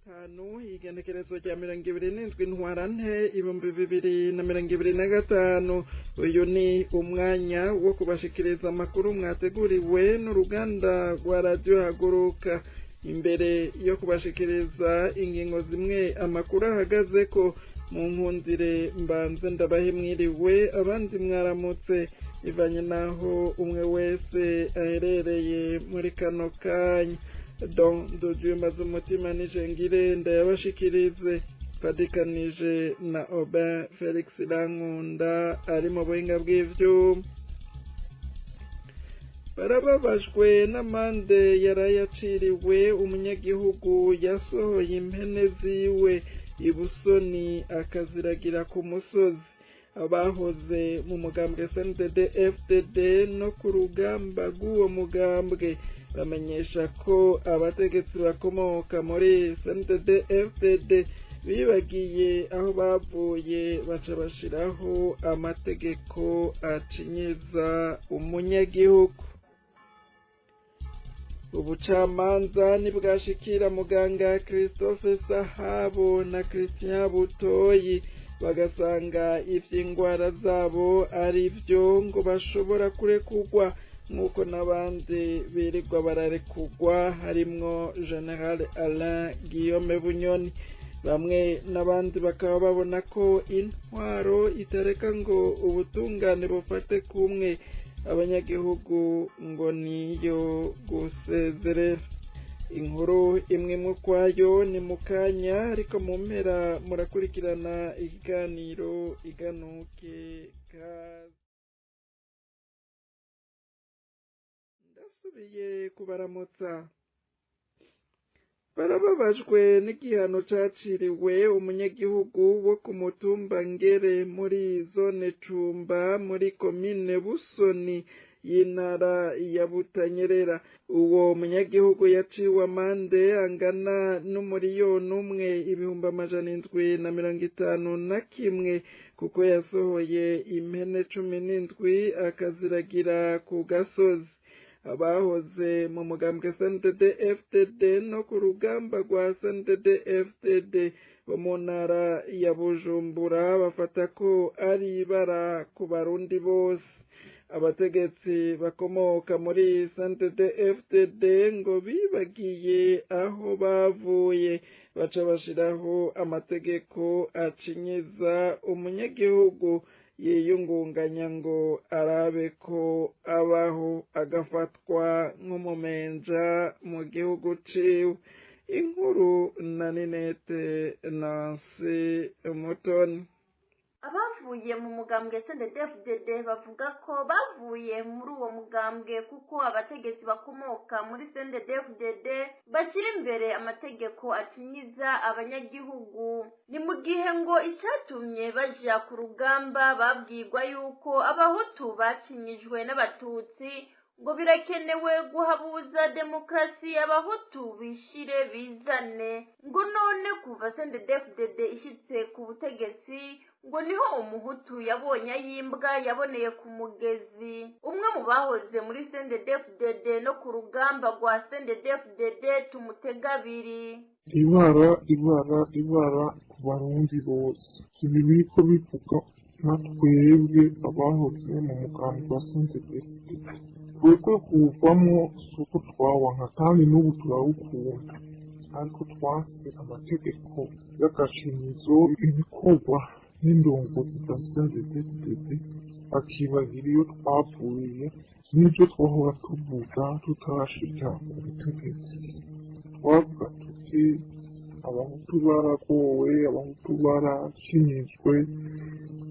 Gatanu, igenekerezo rya 27 Ntwarante 2025. Uyu ni umwanya wo kubashikiriza amakuru mwateguriwe n'uruganda rwa Radiyo Haguruka. Imbere yo kubashikiriza ingingo zimwe amakuru ahagaze ko, mu nkundire mbanze ndabahe mwiriwe, abandi mwaramutse, ivanye naho umwe wese aherereye muri kano kanya. Don Dieu umutima nijengire ndayabashikirize fadikanije na Aubin Felix Rankunda ari mu buhinga bw'ivyuma. Barababajwe n'amande yarayaciriwe umunyagihugu yasohoye impene ziwe ibusoni akaziragira ku musozi. Abahoze mu mugambwe CNDD FDD no ku rugamba rw'uwo mugambwe bamenyesha ko abategetsi bakomoka muri CNDD FDD bibagiye aho bavuye, baca bashiraho amategeko acinyiza umunyagihugu. Ubucamanza ntibwashikira muganga Christophe Sahabo na Christian Butoyi, bagasanga ivy'ingwara zabo ari vyo, ngo bashobora kurekugwa nk'uko n'abandi birirwa bararekugwa, harimwo General Alain Guillaume Bunyoni. Bamwe n'abandi bakaba babona ko intwaro itareka ngo ubutungane bufate kumwe abanyagihugu, ngo niyo gusezerera. Inkuru imwe mu kwayo ni mu kanya, ariko mu mpera murakurikirana ikiganiro Iganuke. Kaze, ndasubiye kubaramutsa. Barababajwe n'igihano caciriwe umunyagihugu wo ku mutumba Ngere muri zone Cumba muri komine Busoni y'intara ya Butanyerera. Uwo munyagihugu yaciwe amande angana n'1 751,000 kuko yasohoye impene 17 akaziragira ku gasozi. Abahoze mu mugambwe CNDD FDD no ku rugamba rwa CNDD FDD bo mu ntara ya Bujumbura bafata ko ari ibara ku Barundi bose. Abategetsi bakomoka muri CNDD FDD ngo bibagiye aho bavuye, baca bashiraho amategeko acinyiza umunyagihugu yiyungunganya ngo arabe ko abaho, agafatwa nk'umumenja mu gihugu ciwe. Inkuru na Ninete Nancy Mutoni. Abavuye mu mugambwe CNDD-FDD bavuga ko bavuye muri uwo mugambwe kuko abategetsi bakomoka muri CNDD-FDD bashyira imbere amategeko acinyiza abanyagihugu. Ni mu gihe ngo icatumye baja ku rugamba babwirwa yuko Abahutu bacinyijwe n'Abatutsi, ngo birakenewe guhabuza demokarasi, Abahutu bishire bizane. Ngo none kuva CNDD-FDD ishitse ku butegetsi, ngo niho umuhutu yabonye ayimbwa yaboneye ku mugezi. Umwe mu bahoze muri CNDD-FDD no ku rugamba rwa CNDD-FDD tumutega abiri. Ibara, ibara, ibara ku Barundi bose. Ibi biriko bivuga na twebwe abahoze mu mugambi wa CNDD-FDD. Twebwe kuwuvamwo si uko twawanka, kandi n'ubu turawukunda, ariko twanse amategeko y'agacimizo, ibikorwa n'indongozi za CNDD-FDD, bakibagira iyo twavuye n'ibyo twahora tuvuga tutarashika ku butegetsi. Twavuga tuti: "Abahutu baragowe, Abahutu baracinyijwe,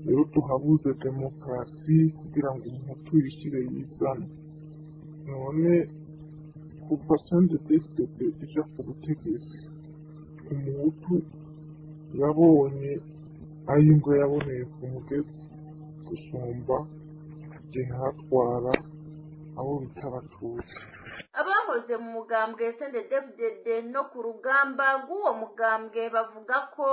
rero tuhabuze demokarasi kugira ngo umuhutu yishire yizane." None kuva CNDD-FDD ija ku butegetsi, umuhutu yabonye ayimbwa yaboneye ku mugezi gusumba igihe hatwara abo bita Abatutsi. Abahoze mu mugambwe CNDD-FDD no ku rugamba rw'uwo mugambwe bavuga ko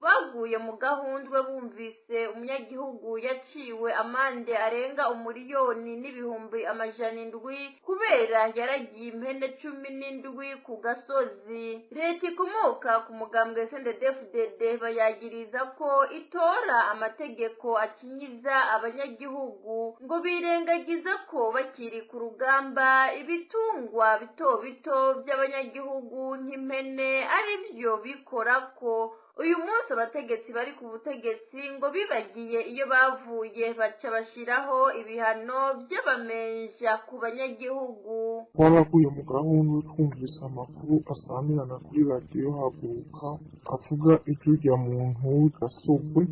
Baguye mu gahundwe bumvise umunyagihugu yaciwe amande arenga 1,700,000 kubera yaragiye impene 17 ku gasozi. Leta ikomoka ku mugambwe CNDD-FDD bayagiriza ko itora amategeko akinyiza abanyagihugu, ngo birengagiza ko bakiri ku rugamba ibitungwa bito bito by'abanyagihugu nk'impene ari byo bikorako. Uyu munsi abategetsi bari ku butegetsi ngo bibagiye iyo bavuye, baca bashiraho ibihano by'abamenja ku banyagihugu. Twaraguye mu gahunda twumvise amakuru asamirana kuri radiyo Haguruka avuga iby'urya muntu w'igasogwe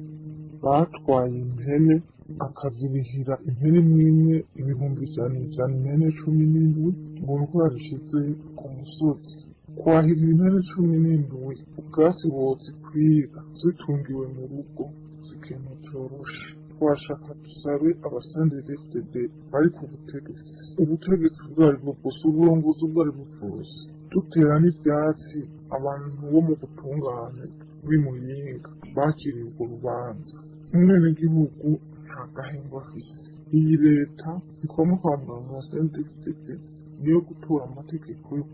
batwaye impene, akazibihira impene imwe imwe 100,000, impene 17, ngo nuko yazishize ku musozi. Kwahirira impene 17 ubwatsi bozikwira zitungiwe mu rugo si ikintu coroshe. Twashaka dusabe abasenderefdd bari ku butegetsi, ubutegetsi ubwo aribwo bwose, uburongozi ubwo aribwo bwose, dutera n'ivyatsi abantu bo mu butungane bw'i Muyinga bakiriye urwo rubanza. Umwenegihugu nta gahembo afise. Iyi leta ikomoka mu mugambwe wa CNDD-FDD niyo gutora amategeko yo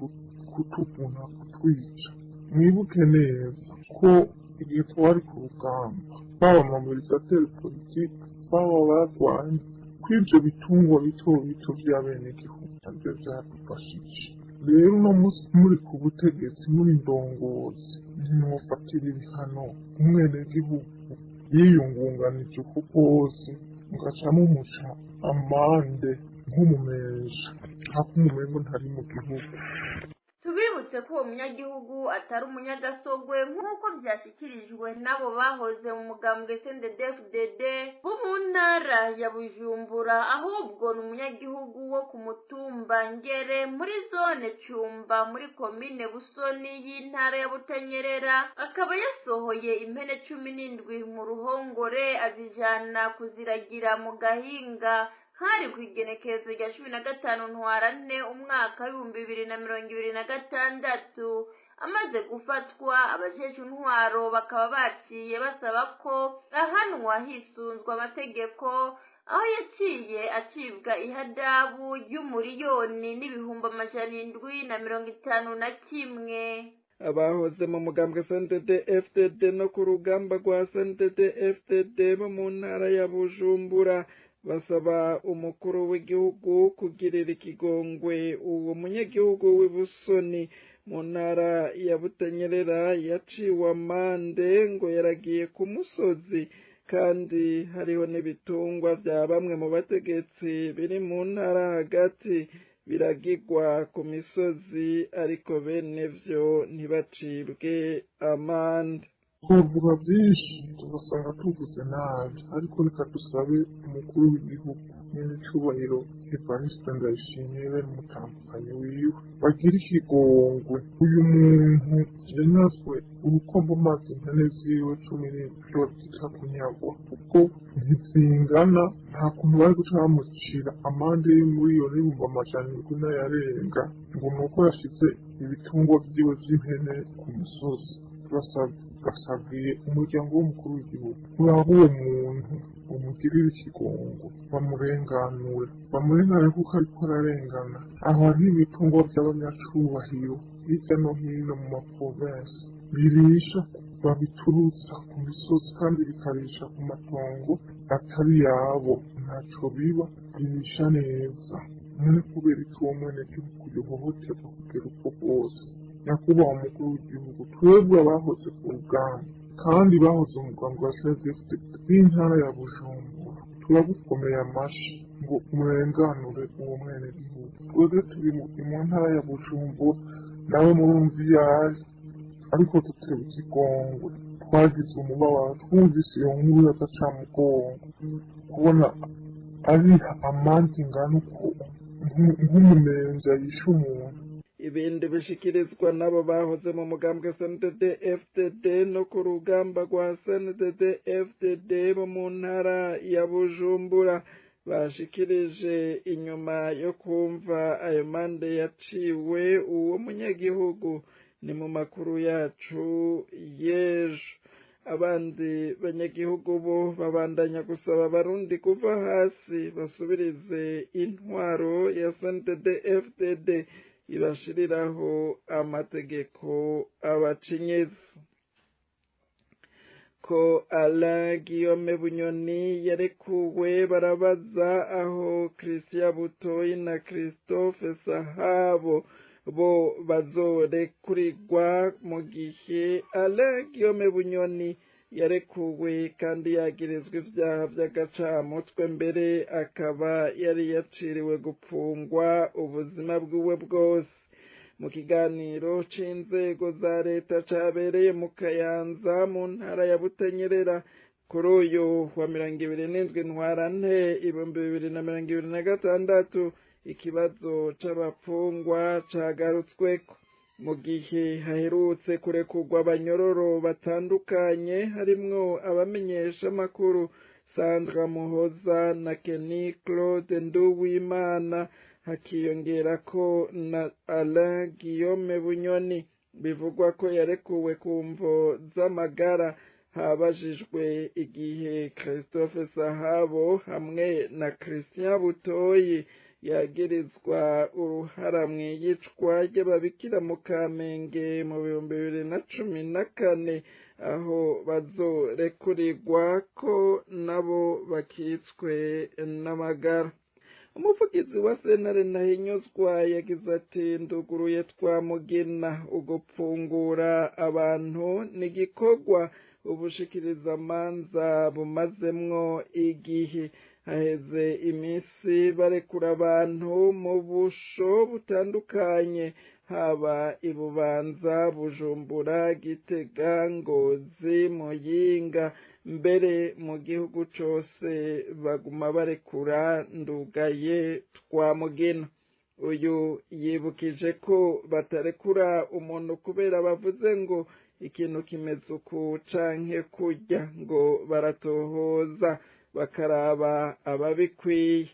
kutuvuna, kutwica. Mwibuke neza ko igihe twari ku rugamba, baba mobilisateri politike, baba barwanye ko ivyo bitungwa bito bito vy'abenegihugu navyo vyadufashije. Rero uno musi muri ku butegetsi, muri ndongozi, ntimwofatira ibihano umwenegihugu yiyungunganije uko kose mugaca mumuca amande nk'umumenja, nkako umumengo ntari mu gihugu. Tubibutse ko uwo munyagihugu atari umunyagasogwe nk'uko byashyikirijwe n'abo bahoze mu mugambwe CNDD-FDD bo mu ntara ya Bujumbura, ahubwo ni umunyagihugu wo ku mutumba Ngere muri zone Cyumba muri komine Busoni y'intara ya Butanyerera, akaba yasohoye impene 17 mu ruhongore azijana kuziragira mu gahinga. Hari ku igenekerezo rya 15 Ntwarante umwaka w'2026. Amaze gufatwa, abajejwe intwaro bakaba baciye basaba ko ahanwa hisunzwe amategeko, aho yaciye acibwa ihadabu y'1,751,000. Abahoze mu mugambwe SNDD FDD no ku rugamba rwa SNDD FDD bo mu ntara ya Bujumbura basaba umukuru w'igihugu kugirira ikigongwe uwo munyagihugu w'Ibusoni mu ntara ya Butanyerera yaciwe amande ngo yaragiye ku musozi, kandi hariho n'ibitungwa vya bamwe mu bategetsi biri mu ntara hagati biragirwa ku misozi, ariko bene vyo ntibacibwe amande. Twavuga byinshi tugasanga tuvuze nabi, ariko reka dusabe umukuru w'igihugu n'icyubahiro Evariste Ndayishimiye bene umutambukanyi wiwe bagire ikigongwe. Uyu muntu yanyazwe urukombo mazi impene ziwe 17 babyita kunyagwa, kuko ntizingana. Nta kuntu bari guca bamucira amande y'1,700,000 n'ayarenga ngo ni uko yashyize ibitungwa vyiwe vy'impene ku musozi. Basabiye umuryango w'umukuru w'igihugu uraba uwo muntu umugirire ikigongo, bamurenganure, bamurenganure kuko ariko ararengana. Aho hariho ibitungwa by'abanyacubahiro hirya no hino mu maprovensi birisha, babiturutsa ku misozi kandi bikarisha ku matongo atari yabo, ntaco biba birisha neza. None kubera iki uwo mwenegihugu yohohoterwa kugera uko bwose? Nyakubahwa umukuru w'igihugu, twebwe abahoze ku rugamba kandi bahoze mu mugambwe wa CNDD-FDD b'intara ya Bujumbura turagukomeye amashi ngo murenganure uwo mwenegihugu. Twebwe turi mu ntara ya Bujumbura, nawe murumva iyo ari, ariko dutewe ikigongwe. Twagize umubabaro twumvise iyo nkuru y'agacamugongo, kubona ariha amande ingana uko nk'umumenja yishe umuntu. Ibindi bishikirizwa n'abo bahoze mu mugambwe SNDD FDD no ku rugamba rwa SNDD FDD bo mu ntara ya Bujumbura bashikirije inyuma yo kumva ayo mande yaciwe uwo munyagihugu ni mu makuru yacu y'ejo. Abandi banyagihugu bo babandanya gusaba abarundi kuva hasi basubirize intwaro ya CNDD-FDD ibashiriraho amategeko abacinyeza. Ko Alain Guillaume Bunyoni yarekuwe, barabaza aho Christian Butoyi na Christophe Sahabo bo bazorekurigwa mu gihe Alain Guillaume Bunyoni yarekuwe kandi yagirizwa ivyaha vy'agacamutwe, mbere akaba yari yaciriwe gupfungwa ubuzima bwiwe bwose. Mu kiganiro c'inzego za leta cabereye mu Kayanza mu ntara ya Butanyerera kuri uyu wa 27 Ntwarante 2026, ikibazo c'abapfungwa cagarutsweko mu gihe haherutse kurekurwa abanyororo batandukanye, harimwo abamenyesha amakuru Sandra Muhoza na Kenny Claude Nduwimana, hakiyongerako na Alain Guillaume Bunyoni bivugwa ko yarekuwe ku mvo z'amagara. Habajijwe igihe Christophe Sahabo hamwe na Christian Butoyi yagirizwa uruhara mw'iyicwa ry'ababikira mu Kamenge mu 2014, aho bazorekurigwa ko nabo bakitswe n'amagara. Umuvugizi wa sentare Ntahinyuzwa yagize ati: "Nduguruye twamugina, ugupfungura abantu ni igikorwa ubushikirizamanza bumazemwo igihe. Haheze iminsi barekura abantu mu busho butandukanye, haba iBubanza, Bujumbura, Gitega, Ngozi, Muyinga, mbere mu gihugu cose baguma barekura. Ndugaye twamugina." Uyu yibukije ko batarekura umuntu kubera bavuze ngo ikintu kimeze uku canke kurya, ngo baratohoza bakaraba ababikwiye.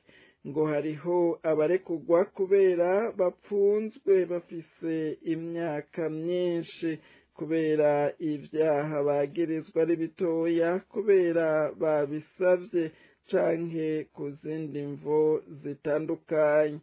Ngo hariho abarekugwa kubera bapfunzwe bafise imyaka myinshi, kubera ivyaha bagirizwa ari bitoya, kubera babisavye canke ku zindi mvo zitandukanye.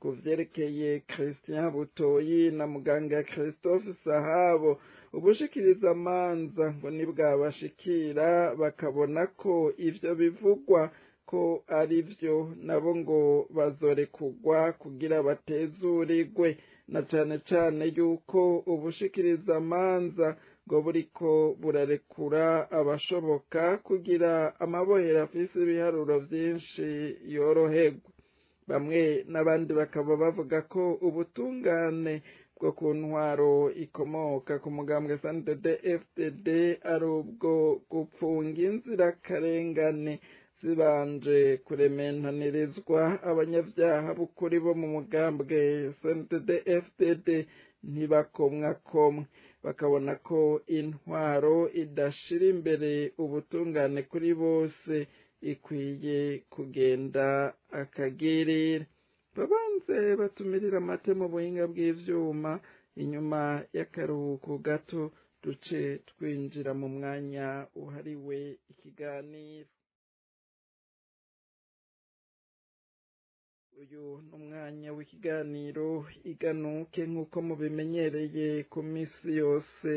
Ku vyerekeye Christian Butoyi na muganga Christophe Sahabo, ubushikirizamanza ngo nibwabashikira bakabona ko ivyo bivugwa ko ari vyo, nabo ngo bazorekugwa kugira batezurirwe, na cane cane yuko ubushikirizamanza ngo buriko burarekura abashoboka kugira amabohero afise ibiharuro vyinshi yoroherwe. Bamwe n'abandi bakaba bavuga ko ubutungane bwo ku ntwaro ikomoka ku mugambwe SNDD FDD ari ubwo gupfunga inzirakarengane zibanje kurementanirizwa abanyabyaha b'ukuri bo mu mugambwe SNDD FDD ntibakomwakomwe, bakabona ko intwaro idashira imbere ubutungane kuri bose ikwiye kugenda akagirira. Babanze batumirira amate mu buhinga bw'ivyuma, inyuma y'akaruhuko gato duce twinjira mu mwanya uhariwe ikiganiro. Uyu ni umwanya w'ikiganiro Iganuke, nk'uko mubimenyereye ku minsi yose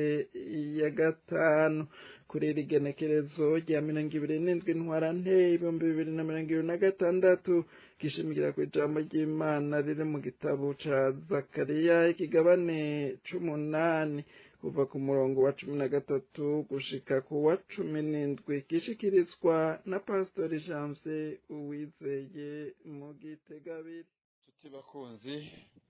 ya gatanu. Kuri iri genekerezo rya 27 Ntwarante 2026, gishimigira ku ijambo ry'Imana riri mu gitabo ca Zakariya, ikigabane c'umunani, kuva ku murongo wa 13 gushika ku wa 17, gishikirizwa na Pastori Janvier Uwizeye mu Gitegabiri. Nshuti bakunzi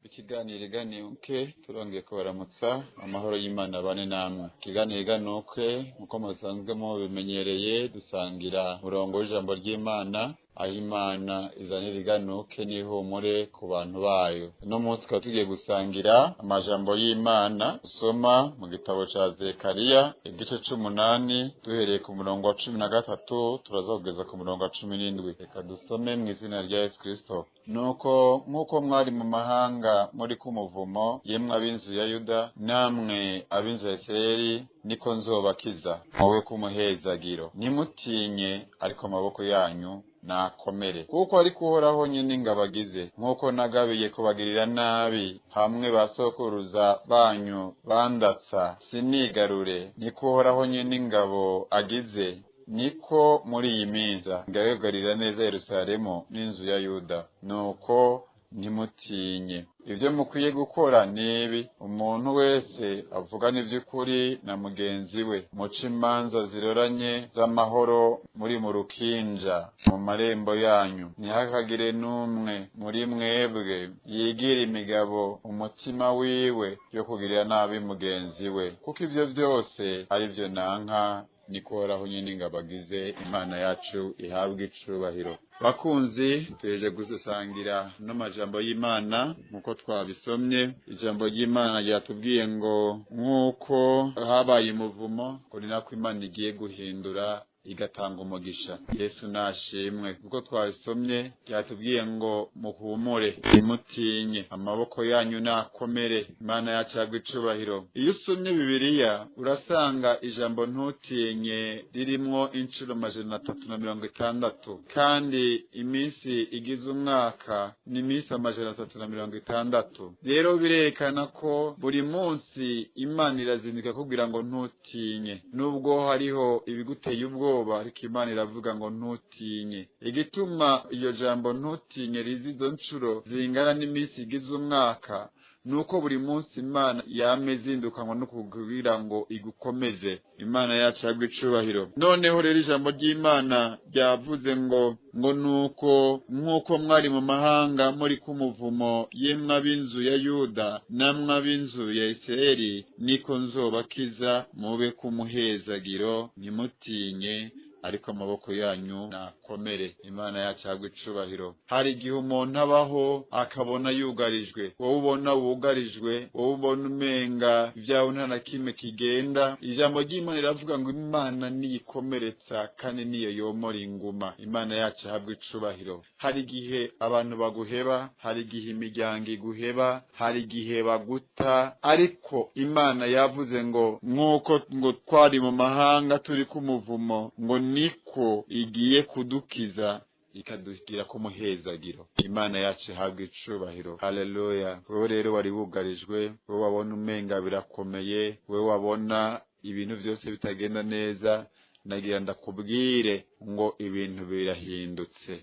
b'ikiganiro Iganuke, turongeye kubaramutsa, amahoro y'Imana abane namwe. Ikiganiro Iganuke, nk'uko musanzwe mubimenyereye, dusangira umurongo w'ijambo ry'Imana, aho Imana izanira iganuke n'ihumure ku bantu bayo. Uno munsi tukaba tugiye gusangira amajambo y'Imana usoma mu gitabo ca Zekariya igice c'umunani, duhereye ku murongo wa 13 turaza kugeza ku murongo wa 17. Reka dusome mu izina rya Yesu Kristo. Nuko nk'uko mwari mu mahanga muri k'umuvumo, yemwe ab'inzu ya Yuda namwe ab'inzu ya Isirayeli, niko nzobakiza muwe k'umuhezagiro. Ntimutinye, ariko amaboko yanyu nakomere, kuko ariko Uhoraho nyene ngabagize, nk'uko nagabiye kubagirira nabi hamwe basokuruza banyu bandatsa sinigarure, niko Uhoraho nyene ingabo agize, niko muri iyi minza ngayogarira neza Yerusalemu n'inzu ya Yuda. Nuko ntimutinye. Ibyo mukwiye gukora nibi: umuntu wese avugana iby'ukuri na mugenzi we, muce imanza ziroranye z'amahoro muri mu rukinja mu marembo yanyu. Ntihakagire n'umwe muri mwebwe yigira imigabo umutima wiwe yo kugirira nabi mugenzi we, kuko ibyo byose ari byo nanka, niko Uhoraho nyene ngabagize. Imana yacu ihabwe icubahiro. Bakunzi, tuheje gusangira n'amajambo y'Imana nkuko twabisomye. Ijambo ry'Imana ryatubwiye ngo nk'uko habaye umuvumo, ngo ni nako Imana igiye guhindura igatanga umugisha. Yesu nashimwe. Kuko twabisomye ryatubwiye ngo muhumure, ntimutinye, amaboko yanyu nakomere. Imana yacu ihabwe icubahiro. Iyo usomye Bibiliya urasanga ijambo ntutinye ririmwo inshuro 360, kandi iminsi igize umwaka ni iminsi 360. Rero birerekana ko buri munsi Imana irazinduka kugira ngo ntutinye, nubwo hariho ibiguteye ubwoba, ariko Imana iravuga ngo ntutinye. Igituma iyo jambo ntutinye riza izo nshuro zingana n'iminsi igize umwaka, nuko buri munsi Imana yame izindukanwa no kugira ngo igukomeze. Imana yacu ihabwe icubahiro. Noneho rero ijambo ry'Imana ryavuze ngo nuko nk'uko mwari mu mahanga muri k'umuvumo, yemwe ab'inzu ya Yuda namwe ab'inzu ya Isirayeli, niko nzobakiza mube k'umuhezagiro. Ntimutinye, ariko amaboko yanyu nakomere. Imana yacu ihabwe icubahiro. Hari igihe umuntu abaho akabona yugarijwe, wowe ubona wugarijwe, wowe ubona umenga ibyawe nta na kimwe kigenda. Ijambo ry'Imana riravuga ngo Imana niyikomeretsa kandi niyo yomora inguma. Imana yacu ihabwe icubahiro. Hari igihe abantu baguheba, hari igihe imiryango iguheba, hari igihe baguta, ariko Imana yavuze ngo nk'uko ngo twari mu mahanga turi k'umuvumo, ngo niko igiye kudukiza ikadugira ko muhezagiro. Imana yacu ihabwe icubahiro. Haleluya. Wewe rero wari wugarijwe, wewe wabona umenga birakomeye, wewe wabona ibintu byose bitagenda neza, nagira ndakubwire ngo ibintu birahindutse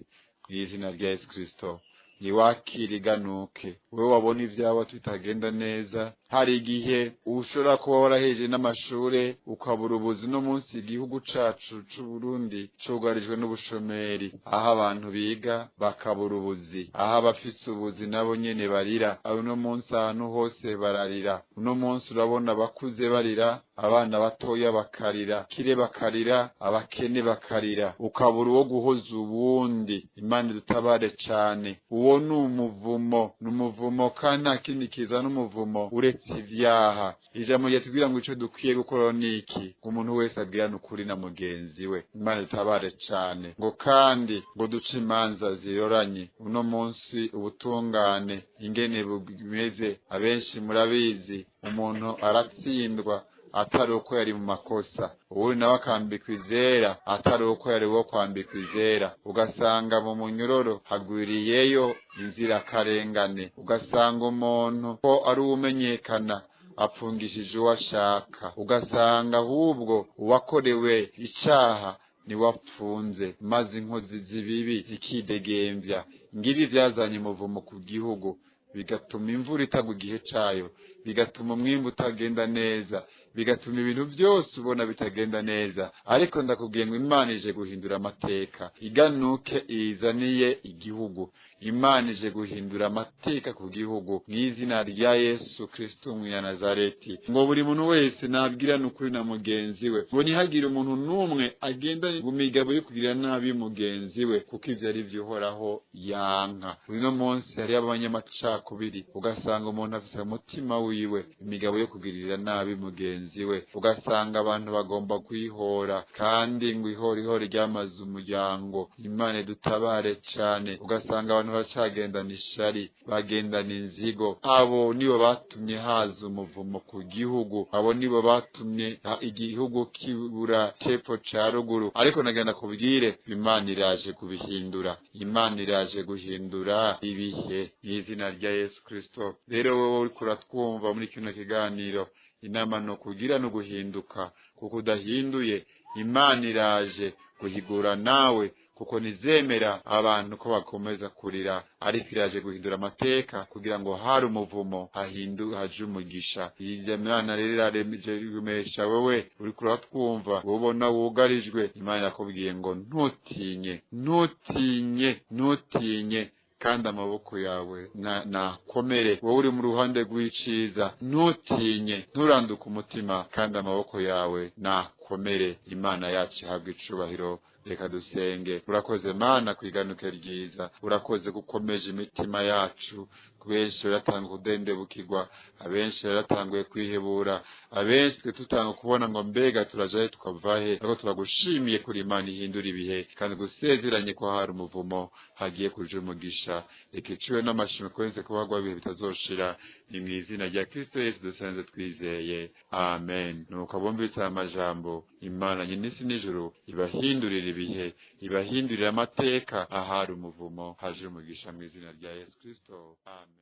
mu izina rya Yesu Kristo. Ntiwakire iganuke. Wewe wabona ibyawe bitagenda neza, hari igihe ushobora kuba waraheje n'amashure ukabura ubuzi. No munsi igihugu cacu c'u Burundi cugarijwe n'ubushomeri, aho abantu biga bakabura ubuzi, aho abafise ubuzi nabo nyene barira. Uno munsi ahantu hose bararira. Uno munsi urabona abakuze barira, abana batoya bakarira, kire bakarira, abakene bakarira, ukabura uwo guhoza uwundi. Imana idutabare cane. Uwo ni umuvumo, ni umuvumo kandi nta kindi kiza n'umuvumo uretse ivyaha. Ijambo ryatubwira ngo ico dukwiye gukora ni iki: umuntu wese abwirane ukuri na mugenzi we. Imana idutabare cane. Ngo kandi ngo duce imanza ziroranye. Uno munsi ubutungane ingene bumeze abenshi murabizi, umuntu aratsindwa atari uko yari mu makosa, uwundi nawe akambikwa izera atari uko yari uwo kwambikwa izera. Ugasanga mu munyororo hagwiriyeyo inzirakarengane, ugasanga umuntu ko ari uwumenyekana apfungishije uwo ashaka, ugasanga ahubwo uwakorewe icaha niwe apfunze, maze inkozi z'ibibi zikidegemvya. Ngibi vyazanye umuvumo ku gihugu, bigatuma imvura itagwa igihe cayo, bigatuma umwimbu utagenda neza, bigatuma ibintu byose ubona bitagenda neza. Ariko ndakubwiye ngo Imana ije guhindura amateka, iganuke izaniye igihugu. Imana ije guhindura amateka ku gihugu mu izina rya Yesu Kristo Umunyanazareti. Ngo buri muntu wese nabwirane ukuri na mugenzi we, ngo ntihagire umuntu n'umwe agenda mu migabo yo kugirira nabi mugenzi we, kuko ivyo ari vyo Uhoraho yanka. Uno munsi hariyo abanyamacakubiri, ugasanga umuntu afise umutima wiwe imigabo yo kugirira nabi mugenzi we, ugasanga abantu bagomba kwihora, kandi ngo ihorihori ryamaze umuryango. Imana idutabare cane. Ugasanga abantu baracagendana ishari, bagendana inzigo. Abo nibo batumye haza umuvumo ku gihugu, abo nibo batumye igihugu kibura cepfo ca ruguru. Ariko nagenda kubwire, Imana iraje kubihindura, Imana iraje guhindura ibihe mu izina rya Yesu Kristo. Rero wowe uriko uratwumva muri kino kiganiro, inama ni ukugira no guhinduka, kuko udahinduye Imana iraje guhigura nawe, kuko nizemera abantu ko bakomeza kurira, ariko iraje guhindura amateka kugira ngo hari umuvumo haje umugisha. Iyi Mana rero iraremesha wewe uriko uratwumva, ubona wugarijwe. Imana irakubwiye ngo ntutinye, ntutinye, ntutinye, kandi amaboko yawe nakomere. Wowe uri mu ruhande rw'iciza, ntutinye, nturanduke umutima, kandi amaboko yawe nakomere. Imana yacu ihabwe icubahiro. Reka dusenge. Urakoze Mana kwiganuke ryiza, urakoze gukomeje imitima yacu. Benshi baratanga kudendebukirwa, abenshi baratanguye kwihebura, abenshi twe tutanga kubona ngo mbega turajahe tukavahe. Ariko turagushimiye kuri Imana ihindura ibihe, kandi gusezeranye ko hari umuvumo hagiye kuja umugisha. Reka iciwe n'amashimwe kwenze kubagwa ibihe bitazoshira. Ni mu izina rya Kristo Yesu dusenze twizeye, amen. Nuko abumvise aya majambo, Imana nyinisi n'ijuru ibahindurira ibihe, ibahindurira amateka. Ahari umuvumo haje umugisha mu izina rya Yesu Kristo, amen.